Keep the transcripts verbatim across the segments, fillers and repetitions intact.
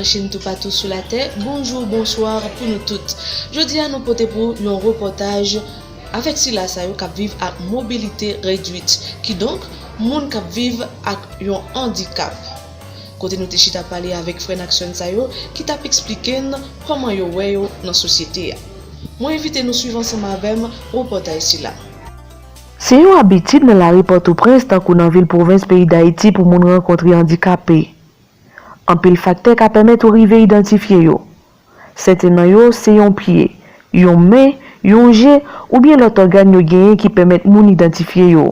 Chin toupatou sou latè, bonjou, bonswa pou nou tout. Jodi a nou pote pou yon repòtaj avèk sila sa yo k ap viv ak mobilite redwit, kidonk moun k ap viv ak yon andikap. Kote nou te chita pale avèk frè n ak sè n sa yo ki t ap eksplike n kòman yo wè yo nan sosyete a. Mwen envite nou swiv ansanm avè m repòtaj sila. Se yon abitid nan lari Pòtoprens tankou nan vil pwovens peyi Dayiti pou moun rankontre andikape. Anpil faktè ka pèmèt ou rive idantifye yo. Sèten nan yo se yon pye, yon men, yon je, oubyen lòt ògàn yo genyen ki pèmèt moun idantifye yo.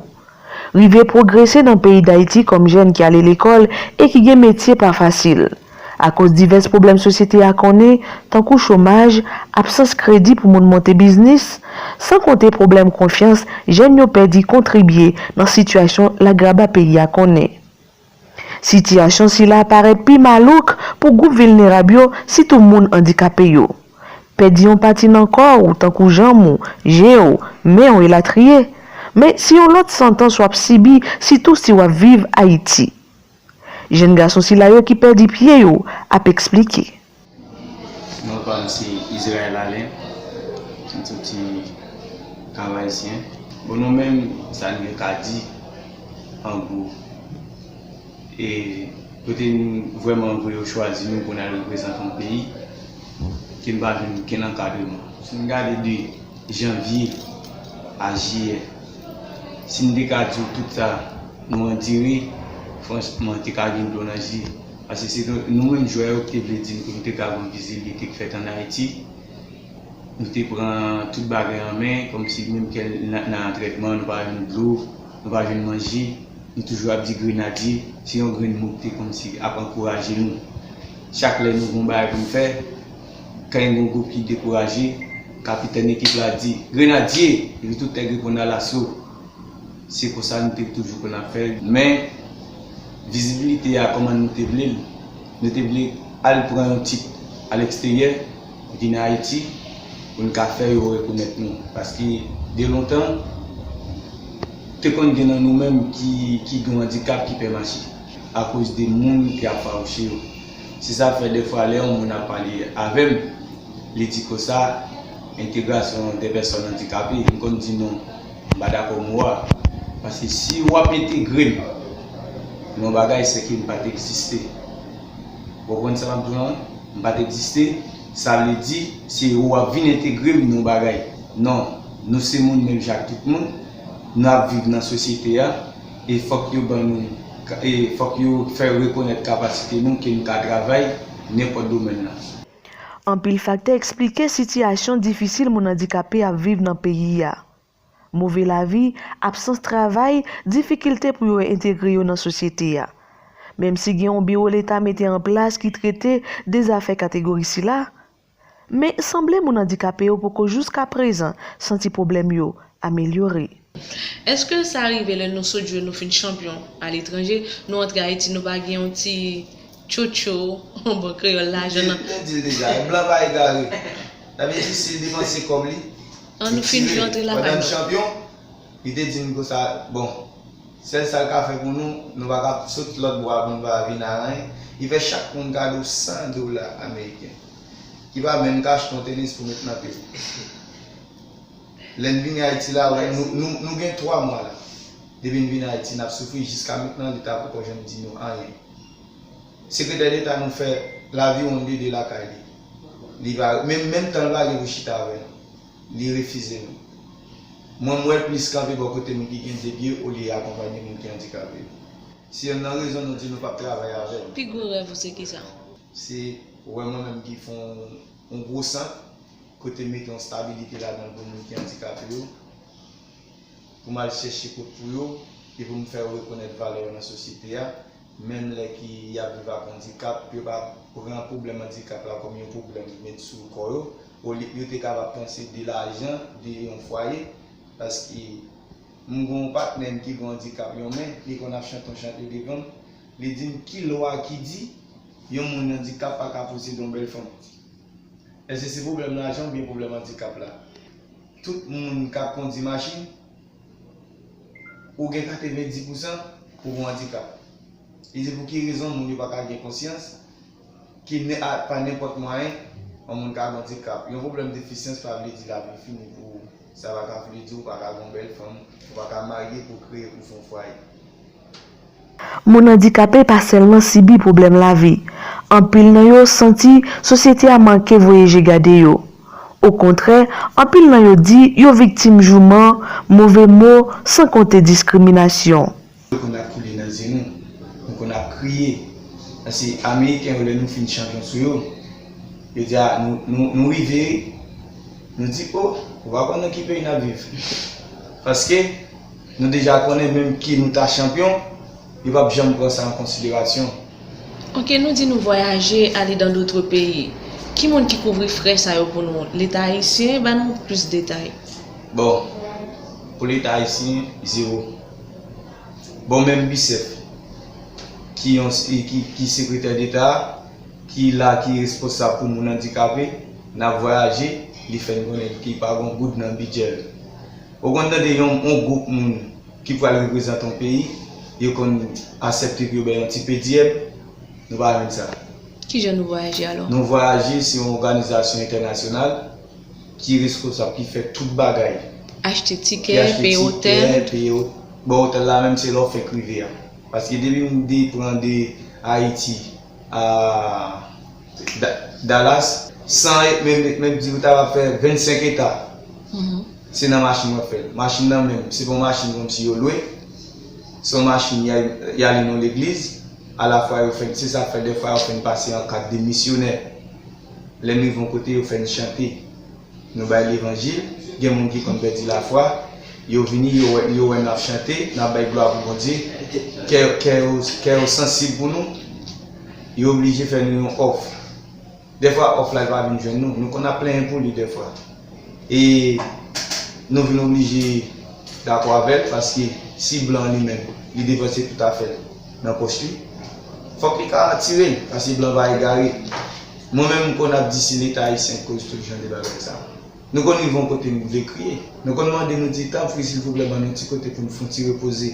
Rive pwogrese nan peyi Dayiti kòm jèn ki ale lekòl e ki gen metye pa fasil. Akoz divès pwoblèm sosyete a konnen, tankou chomaj, absans kredi pou moun monte biznis, san konte pwoblèm konfyans jèn yo pè di kontribye nan sitiyasyon lagraba peyi a konnen. Sitiyasyon sila parèt pi malouk pou gwoup vilnerab yo, sitou moun andikape yo. Pèdi yon pati nan kò w, tankou janm ou, je w, men w, elatriye. Men se yon lòt santans w ap sibi, sitou si w ap viv Ayiti. Jèn gason sila yo ki pèdi pye yo ap eksplike. Non pa m se Israël Alain, m soti Kap Ayisyen. Bon, nou menm, sa n gen ka di, an gwo, e kote n vrèman voye yo chwazi nou pou n al reprezante yon peyi, ke n pa jwenn okenn ankadreman. Si n gade de janvye a jiyè, si n te ka di w tout sa nou andire, franchman, te ka gen dlo nan je. Paske se nou, nou menm jwè yo ki te vle di n ke nou te ka gen yon vizibilite k fèt ann Ayiti. Nou te pran tout bagay an men, kòmsi menm ke nan, nan trètman, nou pa jwenn dlo, nou pa jwenn manje, nou toujou ap di Grenadye, se yon grenn mo ki te kòmsi ap ankouraje nou. Chak lè nou gen yon bagay pou n fè, kan gen yon gwoup ki dekouraje, kapitèn ekip la di, Grenadye! Epi tout nèg reponn alaso. Se konsa nou te toujou konn ap fè l. Men, vizibilite a, kòman nou te vle l? Nou te vle al pran yon tit alèksteryè, vin Ayiti, pou n ka fè yo rekonèt nou. Paske, de lontan, te konn gen nan nou menm ki, ki gen yon andikap ki pè mache, akoz de moun ki ap fawouche yo. Se sa k fè, dèfwa, lè yon moun ap pale avè m, li di konsa, entegrasyon dè pèsòn andikape, m konn di non, m pa dakò mo a. Paske si w ap entegre m nan yon bagay, se ke m pa t egziste. Ou konprann sa m ap di w la? M pa t egziste, sa vle di, se ou w ap vin entegre m nan yon bagay. Non, nou se moun menm jan ak tout moun, nou ap viv nan sosyete a, e fòk yo ban nou, e fòk yo fè rekonèt kapasite nou, ke nou ka travay nenpòt domèn nan. Anpil faktè eksplike sitiyasyon difisil moun andikape ap viv nan peyi a. Move lavi, absans travay, difikilte pou yo entegre yo nan sosyete a. Menm si gen yon biwo leta mete an plas ki trete de zafè kategori sila, men sanble moun andikape yo poko jiskaprezan santi pwoblèm yo amelyore. Èske sa rive lè nou sot jwe, nou fin chanpyon aletranje, nou antre Ayiti, nou pa gen yon ti tchotcho, bon kreyòl, lajan nan? Li di l deja, blan pa egare. Sa vle di, si l depanse kòb li, an nou fin jwe antre lakay nou. Pandan n chanpyon, li te di m konsa, bon, sèl sa l ka fè pou nou, nou pa ka sot lòt bò a pou n pa vin a anyen. Li fè chak moun kado san dola ameriken, ki pa menm ka achte yon tenis pou met nan pye w. Lè n vini Ayiti la, wè, nou, nou, nou gen twa mwa la. Depi n vini Ayiti, n ap soufri jiska mentnan, leta poko janm di nou anyen. Sekretè deta nou fè laviwonn de de lakay li. Li pa, menm, menm tan l pa gen pou chita avè nou. Li refize nou. Mwen, m wè l plis kanpe bò kote moun ki gen de pye olye akonpanye moun ki andikape. Se yonn nan rezon nou di nou p ap travay avè l. Pi gwo rèv ou se kisa? Se wè mwen menm ki fè yon, yon gwo sant, kote mete yon stabilite ladan l pou moun ki andikape yo, pou m al chèche kot pou yo, e pou m fè yo rekonèt valè yo nan sosyete a, menm lè ki y ap viv ak andikap, yo pa pran pwoblèm andikap la kòm yon pwoblèm ki met sou kò yo, olye yo te kapab panse de lajan, de yon fwaye, paske m gen yon patnè m ki gen yon andikap yon men, li konn ap chante yon chante devan m, li di m ki lwa ki di yon moun andikap pa ka posede yon bèl fanm. Èske se pwoblèm lajan oubyen pwoblèm andikap la? Tout moun k ap kondi machin, ou gen katrevenndis pousan ou gen andikap. Li di pou ki rezon moun yo pa ka gen konsyans Ki ne, a, pa nenpòt mwayen, yon moun ka gen andikap. Yon pwoblèm defisyans pa vle di lavi fini pou ou. Sa pa ka vle di ou pa ka gen yon bèl fanm, ou pa ka marye, pwokreye, ou fè yon fwaye. Moun andikape pa sèlman sibi pwoblèm lavi. Anpil nan yo santi sosyete a manke voye je gade yo. Okontrè, anpil nan yo di yo viktim jouman, move mo, san konte diskriminasyon. Dlo konn ap koule nan zye nou. Nou konn ap kriye. Paske Ameriken yo, lè nou fin chanpyon sou yo, yo di, a, nou, nou, nou rive, nou di, o, ou pa konn nan ki peyi n ap viv. Paske nou deja konnen menm ke nou ta chanpyon, yo p ap janm pran sa an konsiderasyon. Ok, nou di nou vwayaje, ale dans d'autres pays. Ki moun ki kouvri frè sa yo pou nou? Leta ayisyen, ba nou plis detay. Bon, pou Leta ayisyen, zewo. Bon, menm Bicef, ki yon, ki, ki sekretè deta, ki la, ki responsab pou moun andikape, n ap vwayaje, li fè n konnen ki pa gen yon goud nan bidjè l. Ou konn tande yon, yon gwoup moun ki pral reprezante yon peyi, yo konn aksepte pou yo bay yon ti pe diyèb, nou pa jwenn sa. Kijan nou vwayaje alò? Nou vwayaje, se yon òganizasyon entènasyonal ki responsab, ki fè tout bagay. Achte tikè, peye otèl. Bon, otèl la menm se lè w fèk rive a. Paske depi m de pran de Ayiti a Dallas, san, menm, menm di ou ta va fè vennsenk eta. Se nan machin w ap fè l. Machin nan menm, se pa yon machin kòmsi yo lwe. Se yon machin y ale nan legliz. Alafwa yo fè n, se sa k fè dèfwa yo fè n pase an kad de misyonè. Lè n rive yon kote, yo fè n chante. Nou bay levanjil, gen moun ki konn pèdi lafwa, yo vini, yo wè, yo wè n ap chante, n ap bay glwa pou Bondye, kè, kè yo, kè yo sansib pou nou, yo oblije fè nou yon òf. Dèfwa òf la, li pa vin jwenn nou, nou konn ap plenyen pou li dèfwa. E nou vin oblije dakò avè l, paske si blan li menm, li depanse tout afè l nan pòch li, fòk li ka tire l, paske blan pa egare. Mwen menm, m konn ap di se Leta ayisyen k koz tout jan de bagay sa. Nou konn rive yon kote, nou vle kriye. Nou konn mande, nou di, tanpri, silvouplè, ban nou yon ti kote pou nou fè yon ti repoze.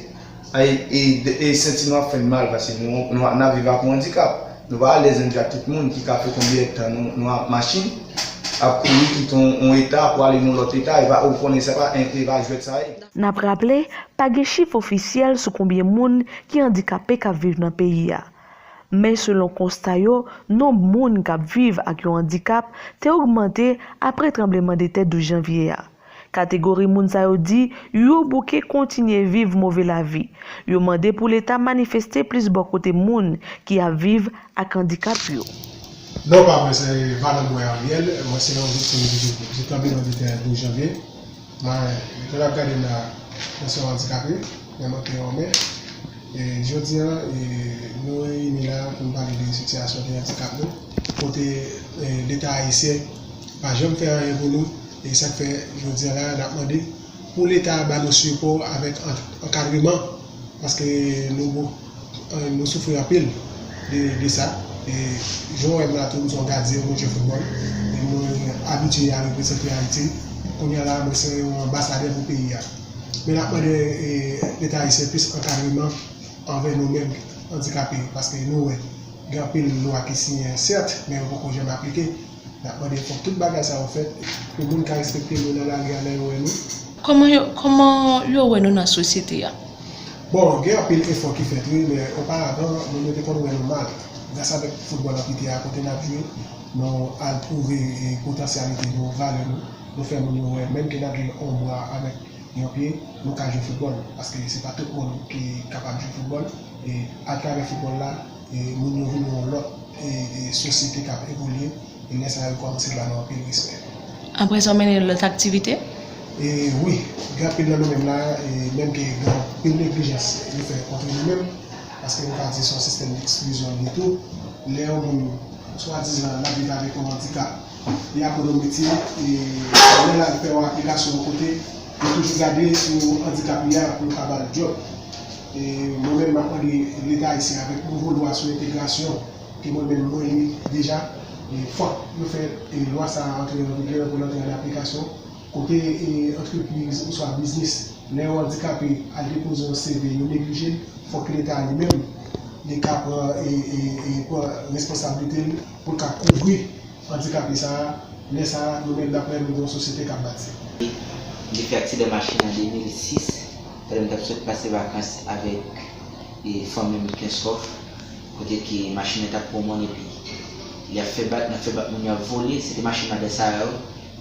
E, e, e senti nou ap fè n mal, paske nou, nou, n ap viv ak yon andikap. Nou pa alèz menm jan ak tout moun ki ka fè konbyen tan nou, nou ap machin, ap kouri kite yon, yon eta pou ale nan yon lòt eta, e pa, ou konnen sa pa, e pa jwèt sa ye. N ap raple, pa gen chif ofisyèl sou konbyen moun ki andikape k ap viv nan peyi a. Men selon konsta yo, nonb moun k ap viv ak yon andikap te ogmante apre tranblemanntè douz janvye a. Kategori moun sa yo di yo bouke kontinye viv move lavi. Yo mande pou Leta manifeste plis bò kote moun ki ap viv ak andikap yo. Non pa mwen se Valenboy Ariel, mwen se yon viktim de tranblemanntè douz janvye. Mwen, jan n ap gade m la, mwen se yon andikape, men mwen te yon men. E jodi a, e, nou reyini la pou n pale de sitiyasyon de andikap nou, kote e, Leta ayisyen pa janm fè anyen pou nou, e sa k fè jodi a la, n ap mande pou Leta a ba nou sipò avèk an-, ankadreman, paske nou, nou soufri anpil de, de sa. E jan w wè m la tou, m se yon gadyen, mwen jwe foutbòl. E mwen abitye a reprezante Ayiti. Kounye a la, mwen se yon anbasadè pou peyi a. Men n ap mande e, Leta ayisyen plis ankadreman anvè nou menm andikape, paske nou wè gen anpil lwa ki siyen, sèt, men yo poko janm aplike. N ap mande fòk tout bagay sa yo fèt pou moun ka respekte nou nan lari a lè yo wè nou. Kòman yo, kòman yo wè nou nan sosyete a? Bon, gen anpil efò ki fèt wi, men oparavan moun yo te konn wè nou mal. Gras avèk foutbòl anpite a kote n ap jwe, nou al pwouve e, potansyalite nou, valè nou, nou fè moun yo wè menm ke n ap jwe yon bra avèk yon pye, nou ka jwe foutbòl, paske se pa tout moun ki kapab jwe foutbòl. E atravè foutbòl la, e moun yo vin yon lòt e, e sosyete k ap evolye, e lè sa a yo kòmanse ba nou anpil respè. Aprezan w mennen lòt aktivite? E wi, gen anpil nan nou menm la, e menm ke gen anpil neglijans yo fè kont nou menm, paske nou ka di se yon sistèm eksklizyon li ye tou. Lè yon moun swadizan l ap viv avèk yon andikap, li aprann yon metye, e lè l al fè yon aplikasyon yon kote, yo toujou gade sou andikap li a pou yo ka ba l djòb. E mwen menm, m ap mande Leta ayisyen avèk nouvo lwa sou entegrasyon ke mwen menm mwen li deja, e fòk yo fè e lwa sa a antre an vigè pou l antre an aplikasyon, kote e antrepriz oswa biznis, lè yo andikape, al depoze yon C V, yo neglije l, fòk Leta li menm li ka pran, e, e, e, pran responsablite l pou l ka kouvri andikape sa a. Lè sa a, nou menm, daprè nou, gen yon sosyete k ap bati. M te fè aksidan machin an de mil sis, pandan m t ap sot pase vakans avèk, e, fanmi m Kenskòf, kote ke machin nan t ap pran moun epi li ap fè bak, nan fè bak moun yo ap vole, se te machin madan Sara yo.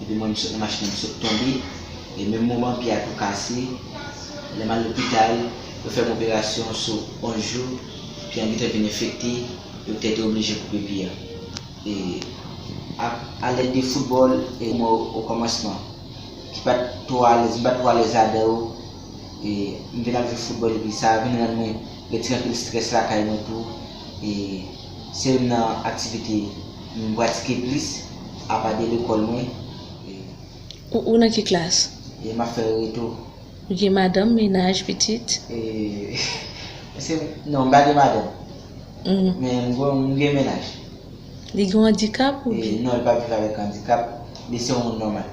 Epi mwen, m sot nan machin nan, m sot tonbe. E menm moman, pye a tou kase. Lè m al lopital, yo fè m operasyon sou onz jou, pye a gentan vin enfekte, yo te, te oblije koupe pye a. E a, a lèd de foutbòl, e mwen o kòmansman, ki pa t twò alèz, m pa t twò alèz ladan yo. E m vin ap jwe foutbòl, epi sa vin rann mwen gen ti anpil estrès lakay mwen tou. E se youn nan aktivite m pratike plis, apa de lekòl mwen. E Ou, ou nan ki klas? E m ap fè reto. Ou gen madanm, mennaj, pitit? E, se, non, m pa gen madanm. Mm. Men m gen, m gen mennaj. Li gen yon andikap oubyen? E, non, li pa viv avèk andikap. Li se yon moun nòmal.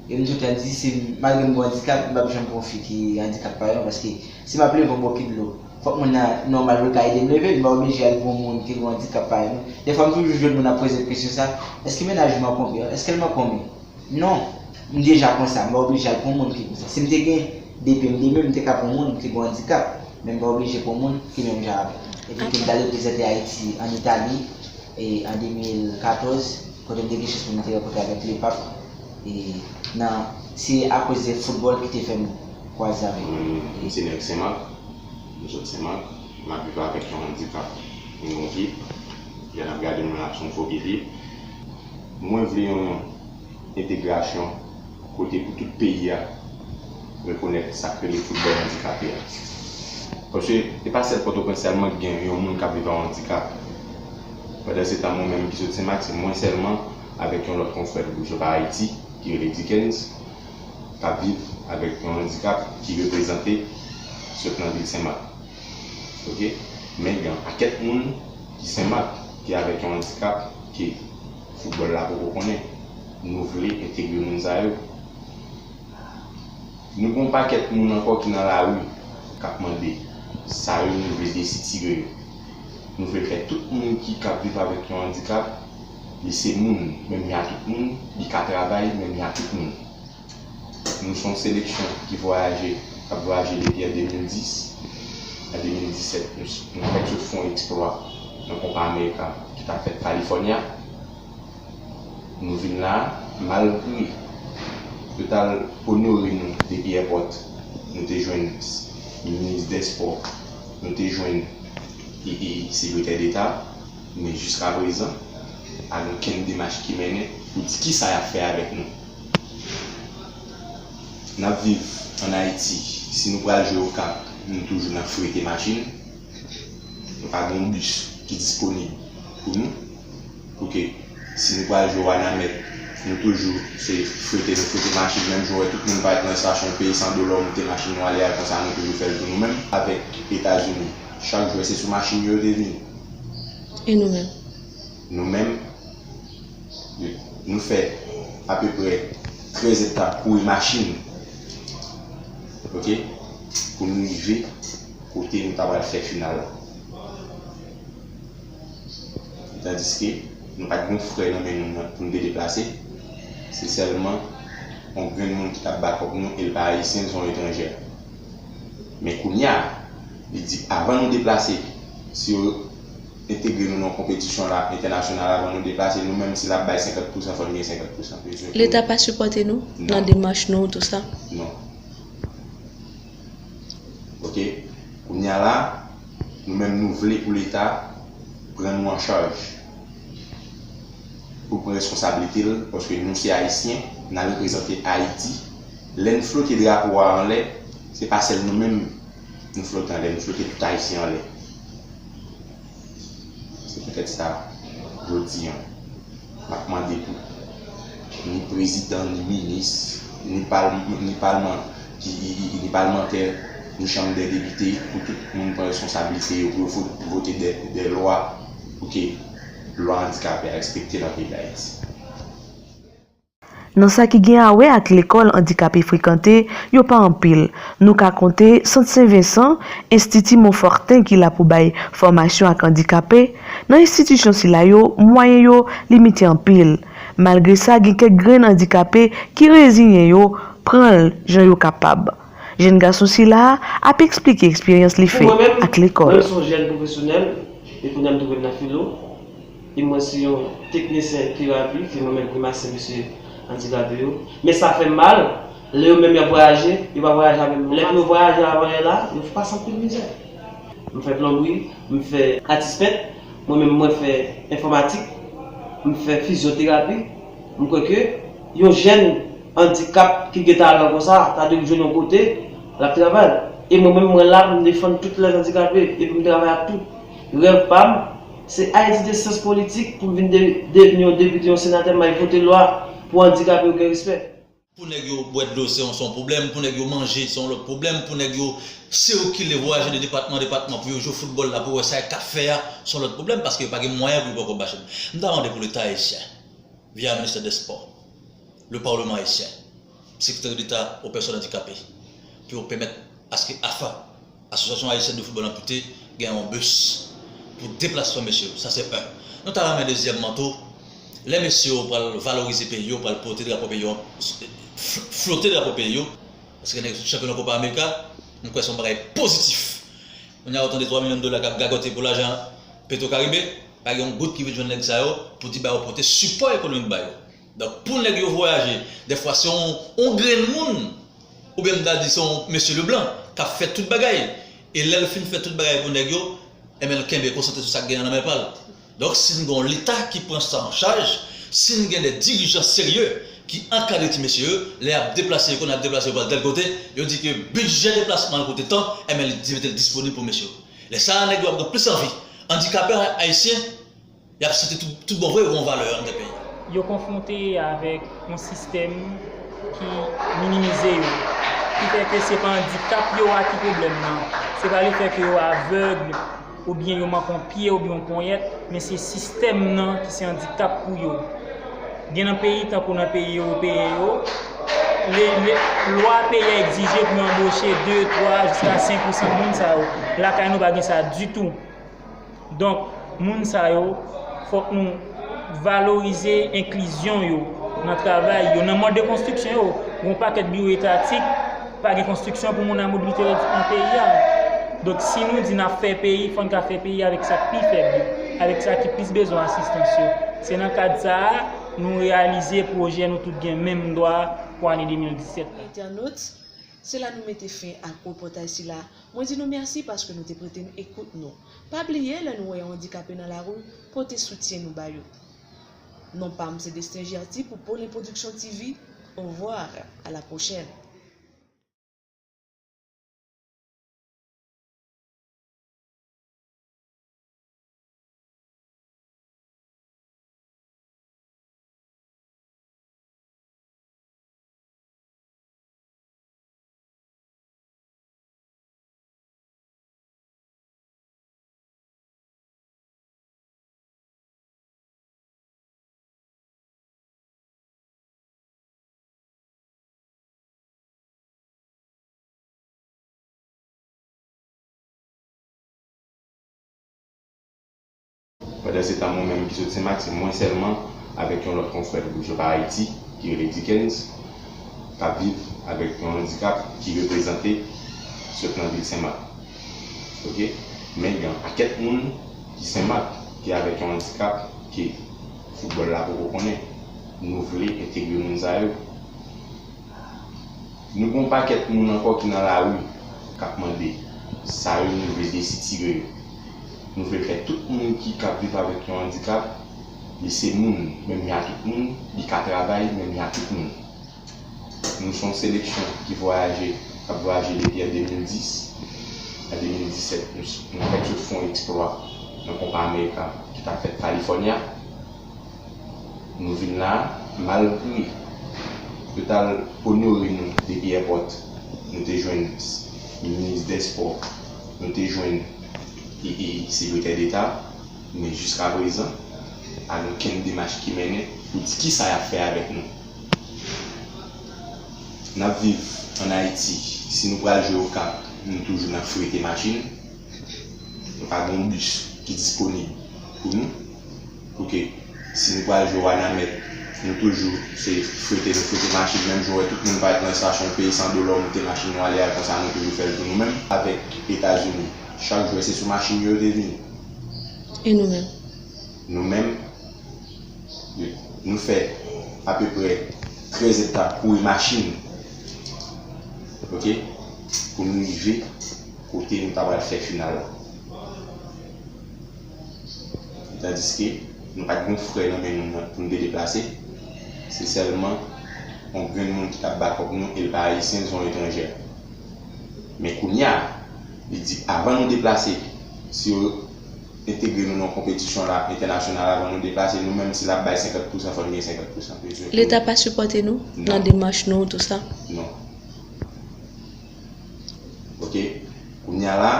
E m toujou di, se, malgre m gen andikap, m p ap janm pran fi ki andikap parèy mwen, paske si m ap leve yon bokit dlo, fòk moun nan nòmal pou l ka ede m leve l. M pa oblije al pou yon moun ki gen yon andikap parèy mwen. Dèfwa, m toujou jwenn moun ap poze m kesyon sa, èske mennaj ou manke w byen? Èske l manke w byen? Non, m deja konsa, m pa oblije al pran moun ki konsa. Si m te gen de pye, m de men, m te ka pran moun ki gen andikap, men m pa oblije pran moun ki menm jan avè m. Epi tou, m t al reprezante Ayiti ann Itali, e, an de mil katòz, kote m te gen chans pou m te rankontre avèk Lepap. E nan, se akoz de foutbòl ki te fè m kwaze avèk li. Mwen, m se nèg Senmak, m sot Senmak, m ap viv avèk yon andikap, yon pye, jan n ap gade m la, se yon fo pye li ye. Mwen vle yon entegrasyon kote pou tout peyi a rekonèt sa k rele foutbòl andikape a. Paske e pa sèl Pòtoprens sèlman ki gen yon moun k ap viv ak yon andikap. Pandansetan, mwen menm ki sot Senmak, se mwen sèlman avèk yon lòt konfrè ki sot Ayiti, ki rele Dickens, k ap viv avèk yon andikap ki reprezante sot nan vil Senmak. Oke? Men gen yon pakèt moun ki Senmak, ki avèk yon andikap, ke foutbòl la poko konnen. Nou vle entegre moun sa yo. Nou gen yon pakèt moun ankò ki nan lari k ap mande sa yo, nou vle desitire yo. Nou vle fè tout moun ki, k ap viv avèk yon andikap, li se moun, menm jan ak tout moun, li ka travay, menm jan ak tout moun. Nou se yon seleksyon ki vwayaje, k ap vwayaje depi an de mil dis. An de mil disèt, nou, nou fèk sot fè yon eksplwa nan Kopa Amerika ki t ap fèt California. Nou vin la, malgre yo t al onore nou depi èpòt, nou te jwenn minis dèspò, nou te jwenn, e, e, sekretè deta, men jiskaprezan, pa gen okenn demach ki mennen pou di kisa y ap fè avèk nou. N ap viv ann Ayiti, si nou pral jwe Okap, nou toujou nan frete machin. Nou pa gen yon bis ki disponib pou nou. Oke, si nou pral jwe Wanament, nou toujou se frete, nou frete machin, menm jan w wè tout moun parèt nan estasyon, peye san dola, w moute machin, nou ale a, konsa nou toujou fè l pou nou menm. Avèk Etazini, chak jwè se sou machin yo yo te vini. E nou menm? Nou menm, nou fè apeprè trèz etap kouri machin, oke, pou nou rive kote nou ta pral fè final la. Tandiske nou pa t gen yon frè nan men nou nan, pou nou te deplase. Se sèlman yon grenn moun ki t ap bakòp nou, e l pa ayisyen, se yon etranjè. Men kounye a, li di, avan nou deplase, si yo entegre nou nan yon konpetisyon la, entènasyonal, avan nou deplase, nou menm, si l ap bay senkant pousan, fò n gen senkant pousan. Leta pa sipòte nou nan demach nou, tou sa? Non. Oke? Kounye a la, nou menm, nou vle pou Leta pran nou an chaj, pou l pran responsablite l, paske nou se Ayisyen, n a reprezante Ayiti. Lè n flote drapo a anlè, se pa sèl nou menm nou flote anlè, nou flote tout Ayisyen anlè. Se poutèt sa, jodi a, m ap mande pou ni prezidan, ni minis, ni palm-, ni palman, ki, i, i, ni palmantè, ni chanm dè depite, pou tout moun pran responsablite yo, pou yo vo-, vote dè, dè lwa, pou ke lwa andikape a respekte nan peyi Dayiti. Nan sa ki gen a wè ak lekòl andikape frekante, yo pa anpil. Nou ka konte Sant Sen Vensan, Enstiti Monfòten ki la pou bay fòmasyon ak andikape. Nan enstitisyon sila yo, mwayen yo limite anpil. Malgre sa, gen kèk grenn andikape ki reziyen yo pran l jan yo kapab. Jèn gason sila a ap eksplike eksperyans li fè ak lekòl. Mwen menm, se yon jèn pwofesyonèl, e kounye a m twouve m nan filo. E mwen se yon teknisyen terapi, se mwen menm ki mache mesye andikape yo. Men sa fè m mal, lè yo menm y ap vwayaje, yo pa vwayaje avè m. Lè pou yo vwayaje avanyè la, yo pase anpil mizè. M fè plonbri, m fè atis pent, mwen menm mwen fè enfòmatik, m fè fizyoterapi. M kwè ke yon jèn andikap ki gen talan konsa, ta dwe jwenn yon kote, l ap travay. E mwen menm mwen la pou m defann tout lèzandikape, epi m travay ak tout. Rèv pa m, se Ayiti de sans politik pou m vin de, devni yon depite, yon senatè, m al vote lwa pou andikape yo gen respè. Pou nèg yo bwè dlo, se yon, se yon pwoblèm. Pou nèg yo manje, se yon lòt pwoblèm. Pou nèg yo sikile, vwayaje de depatman an depatman pou yo jwe foutbòl la, pou wè sa y ka fè a, se yon lòt pwoblèm, paske yo pa gen mwayen pou yo pran kòb machin. M ta mande pou Leta ayisyen, via ministè dè spò, le Parlement haïtien, Secrétaire d'État aux personnes handicapées, pou yo pèmèt aske afa, Association Haïtienne de Football Amputé, gen yon bis pou deplasman mesye yo. Sa se en. Nou ta renmen dezyèmman tou, lè mesye yo pral valorize peyi yo, pral pote drapo peyi yo, fl-, flote drapo peyi yo, paske nèg yo sot chanpyon nan Copa America, m kwè se yon bagay pozitif. Kounye a ou tande twa milyon dola k ap gagote pou lajan Petro Caribe, pa gen yon goud ki vin jwenn nèg sa yo pou di ba yo pote sipò ekonomik ba yo. Donk, pou nèg yo vwayaje, dèfwa se yon, yon grenn moun, oubyen m ta di se yon mesye leblan, k ap fè tout bagay. E lè l fin fè tout bagay pou nèg yo, enben, l kenbe, konsantre sou sa k genyen nan men pa l. Donk, si n gen yon Leta ki pran sa an chaj, si n gen de dirijan serye ki ankadre ti mesye yo, lè y ap deplase yo, konnen y ap deplase yo pral tèl kote, yo di ke bidjè deplasman an koute tan, enben, li di mete l disponib pou mesye yo. Lè sa a, nèg yo ap gen plis anvi. Andikape ayisyen, y ap santi tout, tout bon vre yo gen yon valè anndan peyi a. Yo konfwonte avèk yon sistèm ki minimize yo, ki fè ke se pa andikap yo a ki pwoblèm nan, se pa lefèt ke yo avèg oubyen yo manke yon pye oubyen yon ponyèt, men se sistèm nan ki se andikap pou yo. Gen nan peyi, tankou nan peyi ewopeyen yo, le, le, lwa peyi a egzije pou yo anboche de, twa, jiska senk pousan moun sa yo. Lakay nou pa gen sa ditou. Donk, moun sa yo, fòk nou valorize enklizyon yo nan travay yo, nan mòd de konstriksyon yo. Gen yon pakèt biwo etatik, pa gen konstriksyon pou moun a mobilite redwit nan peyi a. Donk, si nou di n ap fè peyi, fò n ka fè peyi avèk sa k pi fèb yo, avèk sa ki plis bezwen asistans yo. Se nan kad sa a, nou reyalize pwojè nou tout gen menm dwa pou ane de mil disèt la. Entènot, se la nou mete fen ak repòtaj sila. Mwen di nou mèsi paske nou te prete n ekout nou. Pa bliye, lè nou wè yon andikape nan lari, pote soutyen nou ba yo. Non pa m se Destin Gerty pou Polin Production T V. Au revoir, à la prochaine. Pandansetan, mwen menm ki sot Senmak, se mwen sèlman avèk yon lòt konfrè ki bouke pa Ayiti, ki rele Dickens, k ap viv avèk yon andikap ki reprezante sot nan vil Senmak. Oke? Men gen yon pakèt moun ki Senmak, ki avèk yon andikap ke foutbòl la poko konnen. Nou vle entegre moun sa yo. Nou gen yon pakèt moun ankò ki nan lari, k ap mande. Sa yo, nou vle desitire yo. Nou vle fè tout moun ki, k ap viv avèk yon andikap, li se moun, menm jan ak tout moun, li ka travay, menm jan ak tout moun. Nou se yon seleksyon ki vwayaje, k ap vwayaje depi an de mil dis. An de mil disèt, nou, nou fèk sot fè yon eksplwa nan Copa America ki t ap fèt California. Nou vin la, malgre yo t al onore nou depi èpòt, nou te jwenn minis dè spò, nou te jwenn e, e, sekretè deta, men jiskaprezan, pa gen okenn demach ki mennen pou di kisa y ap fè avèk nou. N ap viv ann Ayiti, si nou pral jwe Okap, nou toujou nan frete machin. Nou pa gen yon bis ki disponib pou nou. Oke. Si nou pral jwe Wanament, nou toujou se frete, nou frete machin. Menm jan w wè tout moun parèt nan estasyon, peye san dola, w moute machin, nou ale a, konsa nou toujou fè l pou nou menm. Avèk Etazini, chak jwè se sou machin yo te vini. E nou menm? Nou menm, nou fè apeprè trèz etap kouri machin, oke, pou nou rive kote nou ta pral fè final la. Tandiske nou pa t gen frè nan men nou nan pou nou te deplase, se sèlman yon grenn moun ki t ap bakòp nou, e l pa ayisyen, se yon etranjè. Men kounye a, li di, avan nou deplase, si yo entegre nou nan konpetisyon la, entènasyonal, avan nou deplase, nou menm, si l ap bay senkant pousan, fò n gen senkant pousan. Leta pa sipòte nou nan demach nou, tou sa? Non. Oke? Kounye a la,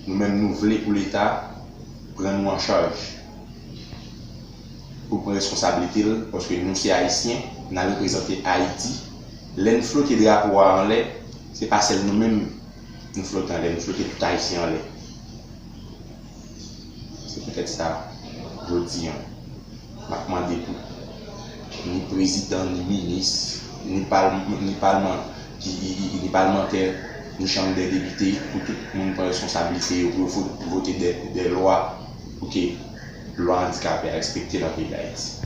nou menm, nou vle pou Leta pran nou an chaj, pou l pran responsablite l, paske nou se Ayisyen, n a reprezante Ayiti. Lè n flote drapo a anlè, se pa sèl nou menm nou flote anlè, nou flote tout Ayisyen anlè. Se poutèt sa, jodi a, m ap mande pou ni prezidan, ni minis, ni palm-, ni palman-, ki, ni palmantè, ni chanm dè depite, pou tout moun pran responsablite yo, pou yo vo-, vote dè, dè lwa, pou ke lwa andikape a respekte nan peyi Dayiti.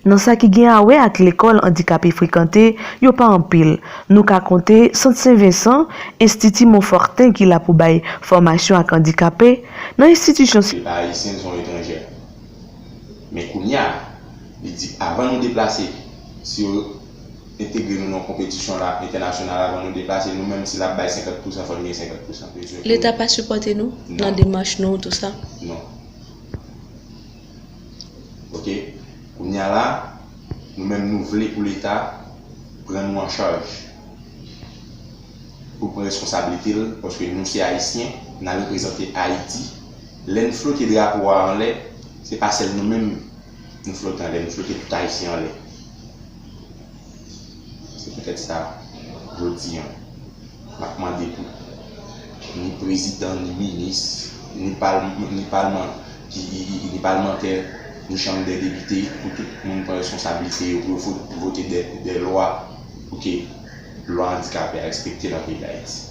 Nan sa ki gen a wè ak lekòl andikape frekante, yo pa anpil. Nou ka konte Sant Sen Vensan, Enstiti Monfòten ki la pou bay fòmasyon ak andikape. Nan enstitisyon si- Se pa ayisyen, se yon etranjè. Men kounye a, li di, avan nou deplase, si yo entegre nou nan konpetisyon la, entènasyonal, avan nou deplase, nou menm, si l ap bay senkant pousan, fò n gen senkant pousan. Leta pa sipòte nou nan demach nou, tou sa? Non. Oke? Kounye a la, nou menm nou vle pou Leta pran nou an chaj, pou l pran responsablite l, paske nou se Ayisyen, n a reprezante Ayiti. Lè n flote drapo a anlè, se pa sèl nou menm nou flote anlè, nou flote tout Ayisyen anlè. Se poutèt sa, jodi a, m ap mande pou ni prezidan, ni minis, ni pal-, ni palman-, ki, ni palmantè, ni chanm dè depite, pou tout moun pran responsablite yo, pou yo vo-, vote dè, dè lwa, pou ke lwa andikape a respekte nan peyi Dayiti.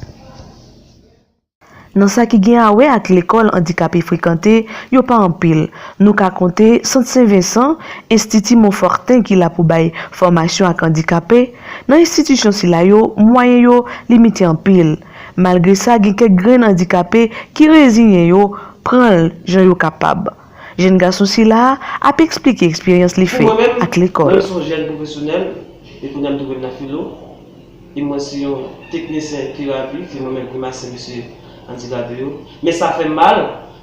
Nan sa ki gen a wè ak lekòl andikape frekante, yo pa anpil. Nou ka konte Sant Sen Vensan, Enstiti Monfòten ki la pou bay fòmasyon ak andikape. Nan enstitisyon sila yo, mwayen yo limite anpil. Malgre sa, gen kèk grenn andikape ki reziyen yo pran l jan yo kapab. Jèn gason sila a ap eksplike eksperyans li fè ak lekòl. Pou mwen menm, mwen se yon jèn pwofesyonèl, e kounye a m twouve m nan filo. E mwen se yon teknisyen terapi, se mwen menm ki mase mesye andikape yo. Men sa fè m mal,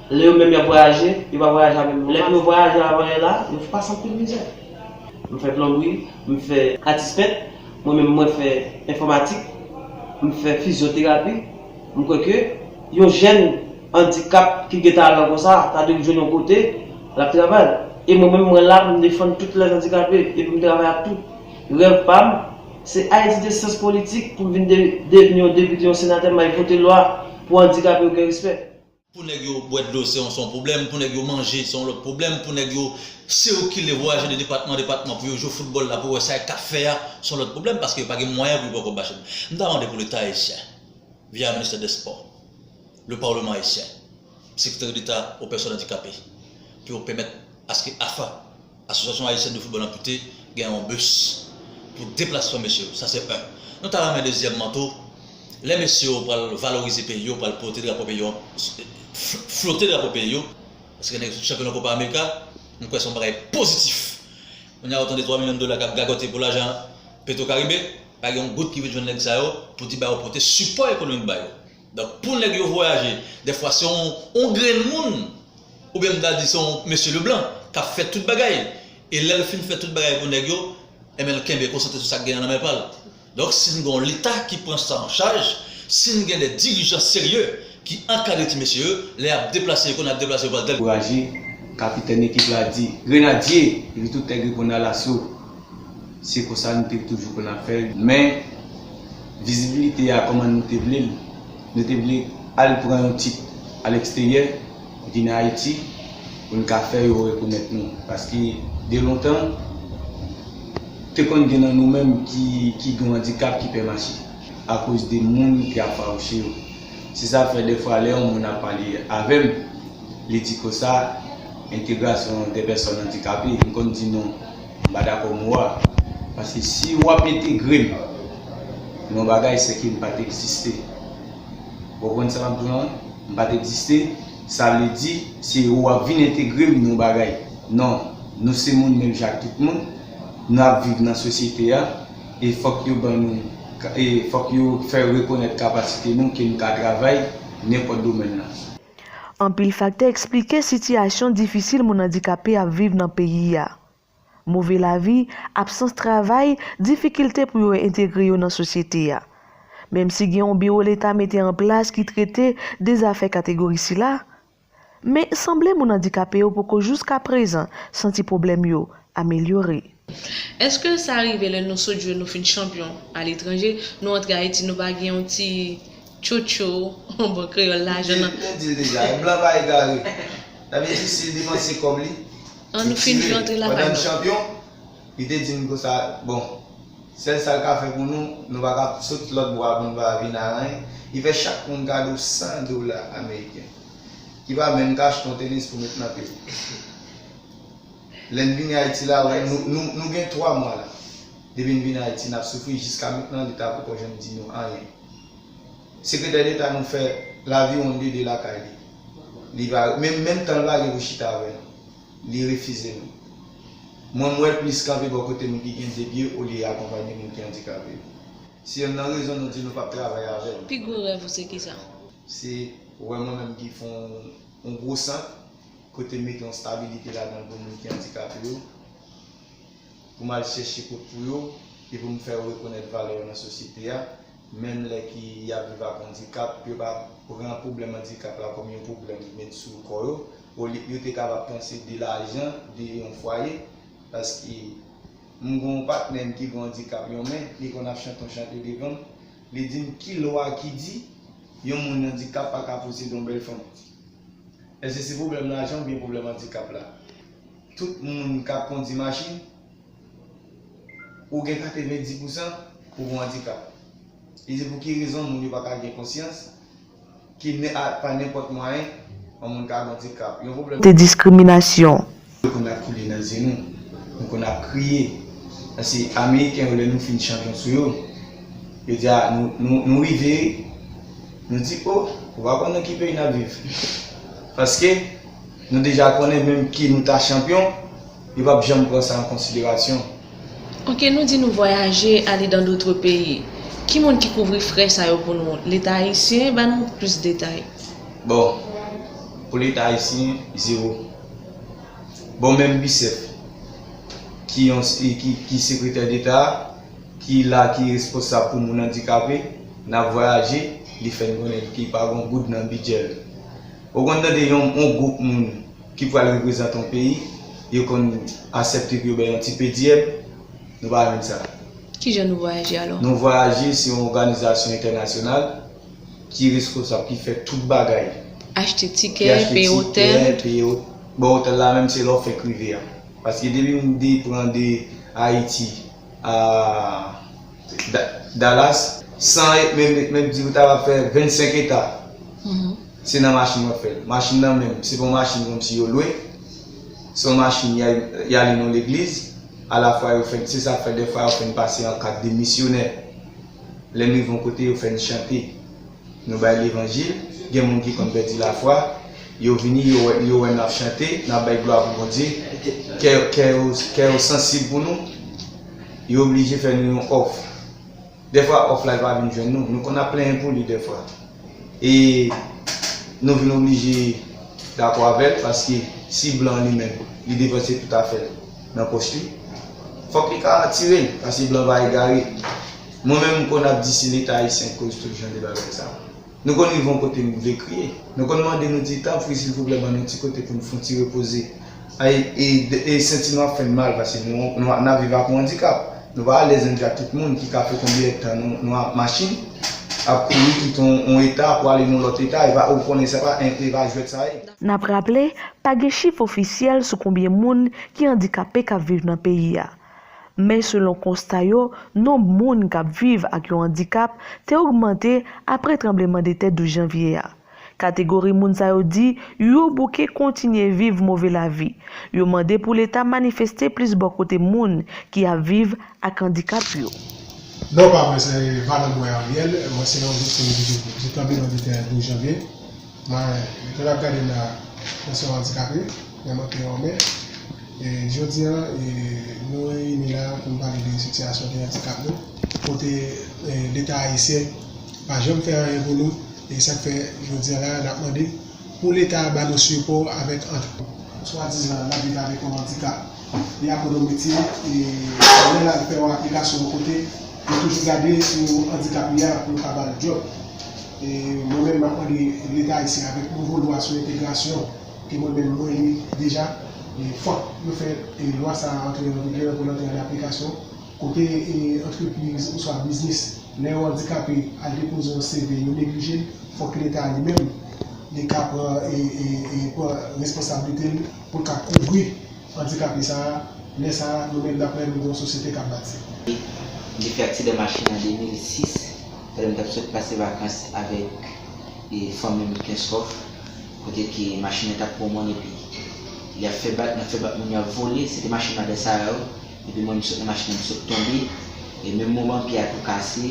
lè yo menm y ap vwayaje, yo pa vwayaje avè m. Lè pou yo vwayaje avanyè la, yo pase anpil mizè. M fè plonbri, m fè atis pent, mwen menm mwen fè enfòmatik, m fè fizyoterapi. M kwè ke yon jèn andikap ki gen talan konsa, ta dwe jwenn yon kote, l ap travay. E mwen menm mwen la pou m defann tout lèzandikape, epi m travay ak tout. Rèv pa m, se Ayiti de sans politik pou m vin de-, devni yon depite, yon senatè, m al vote lwa pou andikape yo gen respè. Pou nèg yo bwè dlo, se yon, se yon pwoblèm. Pou nèg yo manje, se yon lòt pwoblèm. Pou nèg yo sikile, vwayaje de depatman an depatman pou yo jwe foutbòl la, pou wè sa yo ka fè a, se yon lòt pwoblèm, paske yo pa gen mwayen pou yo pran kòb machin. M ta mande pou Leta ayisyen, via ministè dè spò, le Parlement ayisyen, Sekretè deta o pèsòn andikape, pou yo pèmèt aske afa, Asosyasyon Ayisyèn de Foutbòl Anpite, gen yon bis pou deplasman mesye yo. Sa se en. Nou ta renmen dezyèmman tou, lè mesye yo pral valorize peyi yo, pral pote drapo peyi yo, fl-, flote drapo peyi yo, paske nèg yo sot chanpyon nan Copa America, m kwè se yon bagay pozitif. Kounye a ou tande twa milyon dola k ap gagote pou lajan Petro Caribe, pa gen yon gout ki vin jwenn nèg sa yo pou di ba yo pote sipò ekonomik ba yo. Donk, pou nèg yo vwayaje, dèfwa se yon, yon grenn moun, oubyen m ta di se yon mesye leblan, k ap fè tout bagay. E lè l fin fè tout bagay pou nèg yo, enben l kenbe konsantre sou sa k genyen nan men pa l. Donk, si n gen yon Leta ki pran sa an chaj, si n gen de dirijan serye ki ankadre ti mesye yo, lè y ap deplase yo, konnen y ap deplase yo pral tèl. Ankouraje, kapitèn ekip la di, Grenadye! Epi tout nèg reponn, Alaso! Se konsa nou te toujou konn ap fè l. Men, vizibilite a, kòman nou te vle l? Nou te vle al pran yon tit alèksteryè, vin Ayiti, pou n ka fè yo rekonèt nou. Paske, de lontan, te konn gen nan nou menm ki, ki gen yon andikap ki pè mache, akoz de moun ki ap fawouche yo. Se sa k fè, defwa, lè yon moun ap pale avè m, li di konsa, intégration des personnes handicapées, m konn di non, m pa dakò mo a. Paske si w ap entegre m nan yon bagay, se ke m pa t egziste. Ou konprann sa m ap di w lan? M pa t egziste, sa vle di, se ou ap vin entegre m nan yon bagay. Non, nou se moun menm jan ak tout moun, n ap viv nan sosyete a, e fòk yo ban nou, e fòk yo fè rekonèt kapasite nou, ke nou ka travay nenpòt domèn nan. Anpil faktè eksplike sitiyasyon difisil moun andikape ap viv nan peyi a. Move lavi, absans travay, difikilte pou yo entegre yo nan sosyete a. Menm si gen yon biwo leta mete an plas ki trete de zafè kategori sila, men sanble moun andikape yo poko jouskaprezan santi pwoblèm yo amelyore. Èske sa rive lè nou sot jwe nou fin chanpyon aletranje, nou antre Ayiti nou pa gen yon ti tchotcho, an bon kreyòl lajan nan? Li te di l deja, blan pa egare. Sa vle di si l depanse kòb li, An nou fin jwe antre lakay nou. Chanpyon, li te di m konsa, bon, sèl sa l ka fè pou nou, nou pa ka sot lòt bò a pou nou pa vin a anyen. Li fè chak moun kado san dola ameriken, ki pa menm ka achte yon tenis pou met nan pye w. Lè n vini Ayiti la, wè, nou, nou, nou gen twa mwa la. Depi n vini Ayiti, n ap soufri jiska mentnan, leta poko janm di nou anyen. Sekretè deta nou fè laviwonn dede lakay li. Li pa, menm, menm tan l pa gen pou chita avè nou. Li refize nou. Mwen, m wè l plis kanpe bò kote moun ki gen de pye olye akonpanye moun ki andikape yo. Se yonn nan rezon nou di nou p ap travay avè l. Pi gwo rèv ou se kisa? Se wè mwen menm ki fè yon, yon gwo sant kote m mete yon stabilite ladan l pou moun ki andikape yo, pou m al chèche kot pou yo, e pou m fè yo rekonèt valè yo nan sosyete a, menm lè ki y ap viv ak andikap, yo pa pran pwoblèm andikap la kòm yon pwoblèm ki met sou kò yo, olye yo te kapab panse de lajan, de yon fwaye, paske m gen yon patnè m ki gen yon andikap yon men, li konn ap chante yon chante devan m, li di m ki lwa ki di yon moun andikap pa ka posede yon bèl fanm. Èske se pwoblèm lajan oubyen pwoblèm andikap la? Tout moun k ap kondi machin, ou gen katrevenndis pousan ou gen yon andikap. Li di pou ki rezon moun yo pa ka gen konsyans ke pa nenpòt mwayen yon moun ka gen andikap? Yon pwoblèm. De diskriminasyon. Yo konn ap koule nan zye nou, nou konn ap kriye. Paske Ameriken yo, lè nou fin chanpyon sou yo, yo di a nou, nou, nou rive, nou di o, ou pa konn nan ki peyi n ap viv. Paske nou deja konnen menm ke nou ta chanpyon, yo p ap janm pran sa an konsiderasyon. Ok, nou di nou vwayaje, ale dans d'autres pays. Ki moun ki kouvri frè sa yo pou nou? Leta ayisyen? Ba nou plis detay. Bon, pou Leta ayisyen, zewo. Bon, menm Bicef, ki yon, ki, ki sekretè deta, ki la, ki responsab pou moun andikape, n ap vwayaje, li fè n konnen ke pa gen yon goud nan bidjè l. Ou konn tande yon, yon gwoup moun ki pral reprezante yon peyi, yo konn aksepte pou yo bay yon ti pe dyèb, nou pa jwenn sa. Kijan nou vwayaje alò? Nou vwayaje, se yon òganizasyon entènasyonal ki responsab, ki fè tout bagay. Achte tikè, peye otèl. Bon, otèl la menm se lè w fèk rive a. Paske depi m de pran de Ayiti a Dallas, san, menm, menm di ou ta va fè vennsenk eta, se nan machin w ap fè l. Machin nan menm, se pa yon machin kòmsi yo lwe, se yon machin y ale nan legliz, alafwa yo fè, se sa k fè dèfwa yo fè n pase an kad de misyonè. Lè n rive yon kote, yo fè n chante. Nou bay levanjil, gen moun ki konn pèdi lafwa, yo vini, yo wè, yo wè n ap chante, n ap bay glwa pou Bondye, kè, kè yo, kè yo sansib pou nou, yo oblije fè nou yon òf. Dèfwa òf la, li pa vin jwenn nou, nou konn ap plenyen pou li dèfwa. E nou vin oblije dakò avè l, paske si blan li menm, li depanse tout afè l nan pòch li, fòk li ka tire l, paske blan pa egare. Mwen menm, m konn ap di se Leta ayisyen k koz tout jan de bagay sa. Nou konn rive yon kote nou vle kriye. Nou konn mande, nou di, tanpri, silvouplè, ban nou ti kote pou n fè yon ti repoze. E, e, e senti nou ap fè n mal, paske nou, nou, n ap viv ak yon andikap. Nou pa alèz menm jan ak tout moun ki ka fè konbyen èdtan nou, nou ap machin, ap kouri kite yon, yon eta pou ale nan lòt eta, e pa, ou konnen se pa, e pa jwèt sa ye. N ap raple, pa gen chif ofisyèl sou konbyen moun ki andikape k ap viv nan peyi a. Men selon konsta yo, nonb moun k ap viv ak yon andikap te ogmante apre tranblemanntè douz janvye a. Kategori moun sa yo di yo bouke kontinye viv move lavi. Yo mande pou Leta manifeste plis bò kote moun ki ap viv ak andikap yo. Non pa mwen se Valanbwè Ariel, mwen se yon viktim de tranblemanntè douz janvye. Mwen, jan n ap gade m la, mwen se yon andikape, mwen manke yon men. E jodi a, e, nou reyini la pou n pale de sitiyasyon de andikap nou, kote e, Leta ayisyen pa janm fè anyen pou nou, e sa k fè jodi a la, n ap mande pou Leta a ba nou sipò avèk ant. Swadizan n ap viv avèk yon andikap, li ap pran yon metye, e lè l al fè yon aplikasyon yon kote, yo toujou gade si andikap li a pou yo ka ba l djòb. E mwen menm, m ap mande Leta ayisyen avèk nouvo lwa sou entegrasyon ke mwen menm mwen li deja, e fòk yo fè e lwa sa a antre an vigè pou l antre an aplikasyon, kote e antrepriz oswa biznis, lè yo andikape, al depoze yon C V, yo neglije l, fòk Leta li menm li ka pran e, e, e pran responsablite l pou l ka kouvri andikape sa a. Lè sa a, nou menm n ap wè nou gen yon sosyete k ap bati. M te fè aksidan machin an de mil sis, pandan m t ap sot pase vakans avèk e fanmi m Kenskòf, kote ke machin nan t ap pran mòn epi li ap fè bak, nan fè bak moun yo ap vole, se te machin madan Sara yo, epi mwen m sot nan machin nan m sot tonbe, e menm moman pye a tou kase,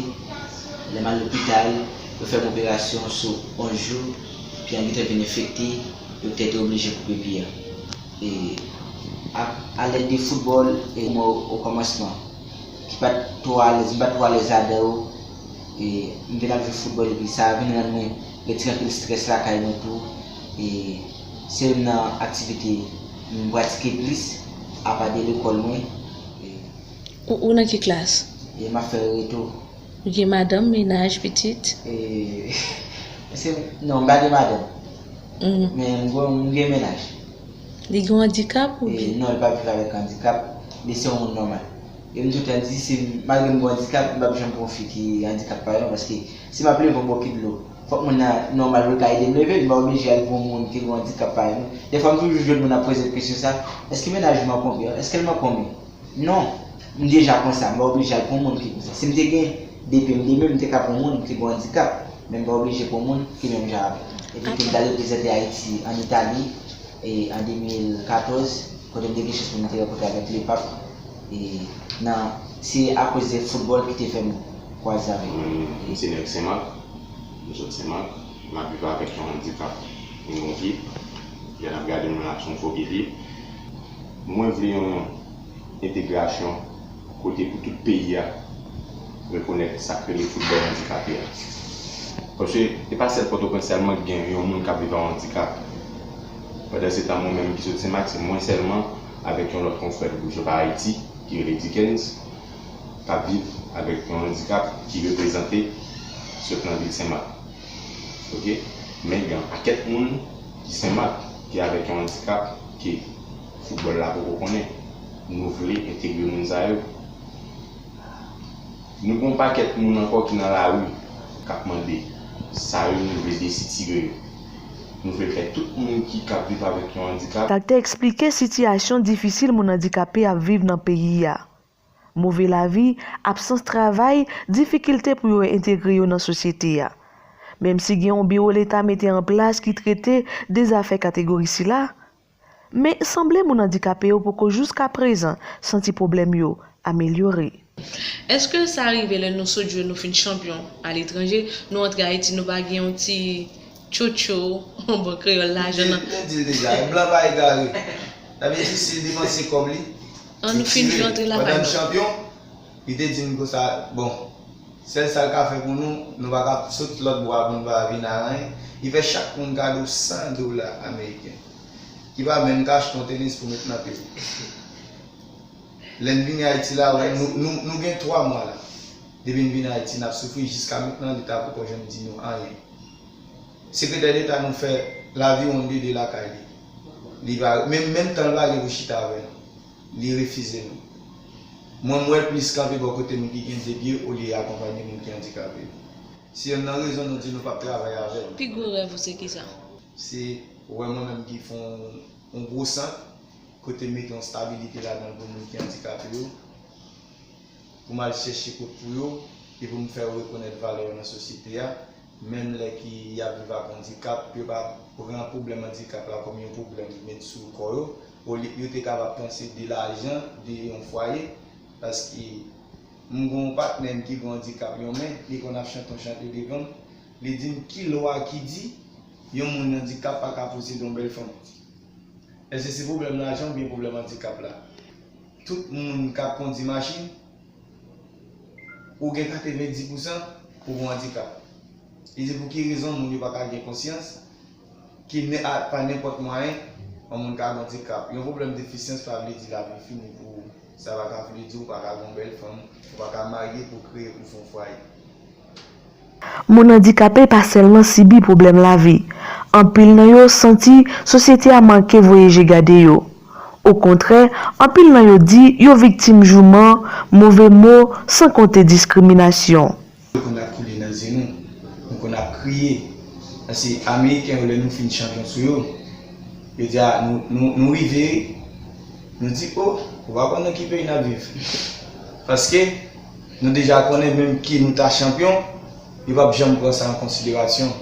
lè m al lopital, yo fè m operasyon sou onz jou, pye a gentan vin enfekte, doktè te oblije koupe pye a. E, a, alèd de foutbòl, e, mwen, o kòmansman, ki pa t twò alèz, m pa t twò alèz ladan yo, e, m vin ap jwe foutbòl, epi sa vin rann mwen retire anpil estrès lakay mwen tou, e, se youn nan aktivite m pratike plis, apa de lekòl mwen, e. Ou, ou nan ki klas? E, m ap fè reto. Ou gen madanm, mennaj, pitit? E, se, non, m pa gen madanm. Mm. Men m gen, m gen mennaj. Li gen yon andikap oubyen? E, non, li pa viv avèk andikap. Li se yon moun nòmal. E m touttan di, si m, malgre m gen yon andikap, m p ap janm pran yon fi ki andikap parèy mwen, paske si m ap leve yon bòkit dlo, fòk moun nan nòmal pou l ka ede m leve l, m pa oblije al pran yon moun ki gen yon andikap parèy mwen. Dèfwa, m toujou jwenn moun ap poze m kesyon sa, èske mennaj ou manke w byen? Èske l manke w byen? Non, m deja konsa, m pa oblije al pran moun ki konsa. Si m te gen de pye m de men, m te ka pran moun ki gen yon andikap, men m pa oblije pran moun ki menm jan avè m. Epi tou m t al reprezante Ayiti ann Itali, e, an de mil katòz, kote m te gen chans pou m te rankontre avèk Lepap, e, nan, se akoz de foutbòl ki te fè m kwaze avèk li. Mwen, m se nèg Senmak, m sot Senmak, m ap viv avèk yon andikap nan yon pye, lè n ap gade m la, se yon fo pye l ye. Mwen vle yon entegrasyon kote pou tout peyi a rekonèt sa k rele foutbòl andikape a. Paske se pa sèl Pòtoprens sèlman ki gen yon moun k ap viv ak yon andikap. Pandansetan, mwen menm ki sot Senmak, se mwen sèlman avèk yon lòt konfrè ki bouje pa Ayiti, ki rele Dickens, k ap viv avèk yon andikap ki reprezante sot nan vil Senmak. Oke? Men gen yon pakèt moun ki Senmak ki avèk yon andikap ke foutbòl la poko konnen. Nou vle entegre moun sa yo. Nou gen yon pakèt moun ankò ki nan lari k ap mande sa yo, nou vle desitire yo. Nou vle fè tout moun ki k ap viv avèk yon andikap. Daktè eksplike sitiyasyon difisil moun andikape ap viv nan peyi a. Move lavi, absans travay, difikilte pou yo entegre yo nan sosyete a. Menm si gen yon biwo Leta mete an plas ki trete de zafè kategori sila, men sanble moun andikape yo poko jiskaprezan santi pwoblèm yo amelyore. Èske sa rive lè nou sot jwe, nou fin chanpyon aletranje, nou antre Ayiti, nou pa gen yon ti tchotcho, an bon kreyòl, lajan nan? Li di l deja, blan pa egare. Sa vle di, si l depanse kòb li, An nou fin jwe antre lakay nou. Pandan n chanpyon, li te di m konsa, bon, sèl sa l ka fè pou nou, nou pa ka sot lòt bò a pou nou pa vin ak anyen. Li fè chak moun kado san dola ameriken, ki pa menm ka achte yon tenis pou met nan pye w. Lè n vini Ayiti la, nou, nou, nou gen twa mwa la. Depi n vini Ayiti, n ap soufri. Jiska mentnan, Leta poko janm di nou anyen. Sekretè Deta nou fè laviwonn dede lakay li. Li pa, menm, menm tan l pa gen pou chita avè nou. Li refize nou. Mwen, m wè l plis kanpe bò kote moun ki gen de pye olye akonpanye moun ki andikape. Se yonn nan rezon nou di nou p ap travay avè l. Pi gwo rèv ou se kisa? Se wè mwen menm ki fè yon, yon gwo sant kote m mete yon stabilite ladan l pou moun ki andikape yo, pou m al chèche kòb pou yo, e pou m fè yo rekonèt valè yo nan sosyete a, menm lè ki y ap viv ak andikap, yo pa pran pwoblèm andikap la kòm yon pwoblèm ki met sou kò yo, olye yo te kapab panse de lajan, de yon fwaye, paske m gen yon patnè m ki gen yon andikap yon men, li konn ap chante yon chante devan m, li di m ki lwa ki di yon moun andikap pa ka posede yon bèl fanm. Èske se pwoblèm lajan oubyen pwoblèm andikap la? Tout moun k ap kondi machin, ou gen katrevenndis pousan ou gen andikap. Li di pou ki rezon moun yo pa ka gen konsyans ki ne, a, pa nenpòt mwayen yon moun ka gen andikap. Yon pwoblèm defisyans pa vle di lavi fini pou ou. Sa pa ka vle di ou pa ka gen yon bèl fanm, ou pa ka marye, pwokriye pou fè yon fwaye. Moun andikape pa sèlman sibi pwoblèm lavi. Anpil nan yo santi sosyete a manke voye je gade yo. Okontrè, anpil nan yo di yo viktim jouman, move mo, san konte diskriminasyon. Dlo konn ap koule nan zye nou, nou konn ap kriye. Paske Ameriken yo, lè nou fin chanpyon sou yo, yo di a, nou, nou, nou rive, nou di, o, ou pa konn nan ki peyi n ap viv. Paske nou deja konnen menm ke nou ta chanpyon, yo p ap janm pran sa an konsiderasyon.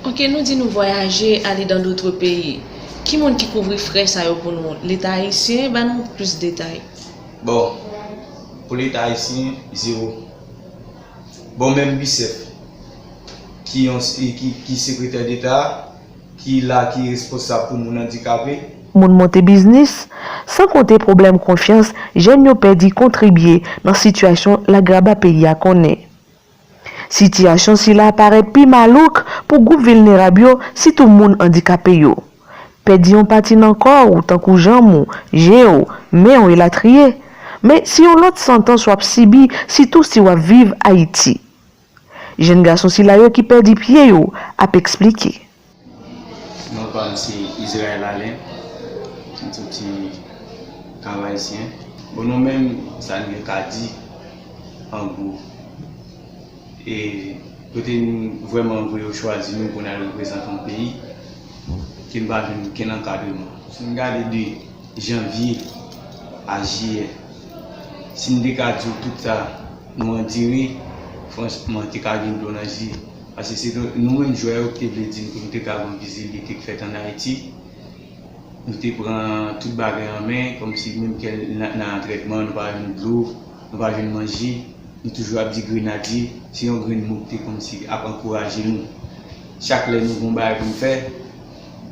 Ok, nou di nou vwayaje, ale dans d'autres pays. Ki moun ki kouvri frè sa yo pou nou? Leta ayisyen? Ban nou plis detay. Bon, pou Leta ayisyen, zewo. Bon, menm Bicef, ki yon, ki, ki sekretè deta, ki la, ki responsab pou moun andikape. Moun monte biznis, san konte pwoblèm konfyans jèn yo pèdi kontribye nan sitiyasyon lagraba peyi a konnen. Sitiyasyon sila parèt pi malouk pou gwoup vilnerab yo, sitou moun andikape yo. Pèdi yon pati nan kò w, tankou janm ou, je w, men w, elatriye. Men se yon lòt santans w ap sibi, sitou si w ap viv Ayiti. Jèn gason sila yo ki pèdi pye yo ap eksplike. Non pa m se Israël Alain, m soti Kap Ayisyen. Bon, nou menm, sa n gen ka di, an gwo, e kote n vrèman vle yo chwazi nou pou n al reprezante yon peyi, ke n pa jwenn okenn ankadreman. Si n gade de janvye a jiyè, si n te ka di w tout sa nou andire, franchman, te ka vin dlo nan je. Paske se nou menm jwè yo ki te vle di n pou nou te ka gen yon vizibilite k fèt ann Ayiti. Nou te pran tout bagay an men, kòmsi menm ke nan, nan trètman, nou pa jwenn dlo, nou pa jwenn manje, nou toujou ap di grenadye, se yon grenn mo ki te kòmsi ap ankouraje nou. Chak lè nou gen yon bagay pou n fè,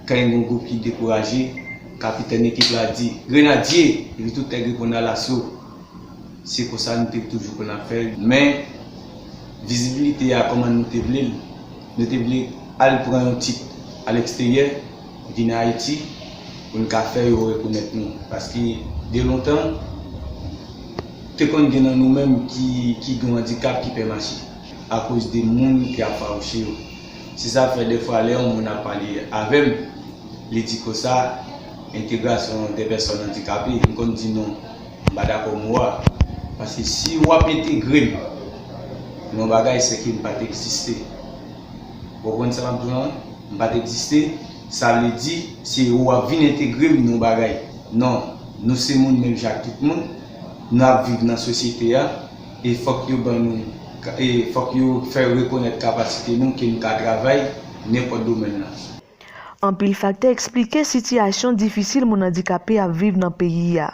kan gen yon gwoup ki dekouraje, kapitèn ekip la di, grenadye! Epi tout nèg reponn alaso. Se konsa nou te toujou konn ap fè l. Men, vizibilite a, kòman nou te vle l? Nou te vle al pran yon tit aleksteryè, vin Ayiti, pou n ka fè yo rekonèt nou. Paske, de lontan, te konn gen nan nou menm ki, ki gen yon andikap ki pè mache, akoz de moun ki ap fawouche yo. Se sa k fè dèfwa lè yon moun ap pale avè m, li di konsa, intégration des personnes handicapées, m konn di non, m pa dakò mo a. Paske si w ap entegre m nan yon bagay, se ke m pa t egziste. Ou konprann sa m ap di w lan? M pa t egziste, sa vle di, se ou ap vin entegre m nan yon bagay. Non, nou se moun menm jan ak tout moun, nou ap viv nan sosyete a, e fòk yo ban nou, e fòk yo fè rekonèt kapasite nou, ke nou ka travay nenpòt domèn nan. Anpil faktè eksplike sitiyasyon difisil moun andikape ap viv nan peyi a.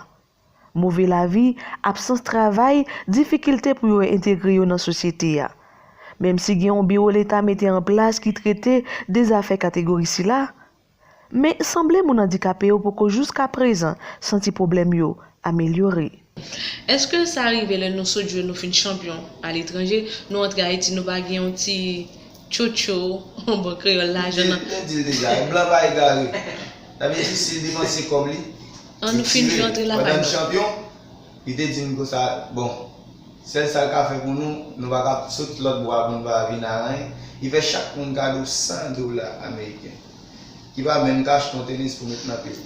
Move lavi, absans travay, difikilte pou yo entegre yo nan sosyete a. Menm si gen yon biwo leta mete an plas ki trete de zafè kategori sila, men sanble moun andikape yo poko jiskaprezan santi pwoblèm yo amelyore. Èske sa rive lè nou sot jwe, nou fin chanpyon aletranje, nou antre Ayiti, nou pa gen yon ti tchotcho, an bon kreyòl, lajan nan? Te di l deja, blan pa egare. Sa vle di si l depanse kòb li, An nou fin jwe, antre lakay nou. Pandan n chanpyon, li te di n konsa, bon, sèl sa l ka fè pou nou, nou pa ka sot lòt bò a pou nou pa vin aranyen. Li fè chak moun kado san dola ameriken, ki pa menm ka achte yon tenis pou met nan pye l.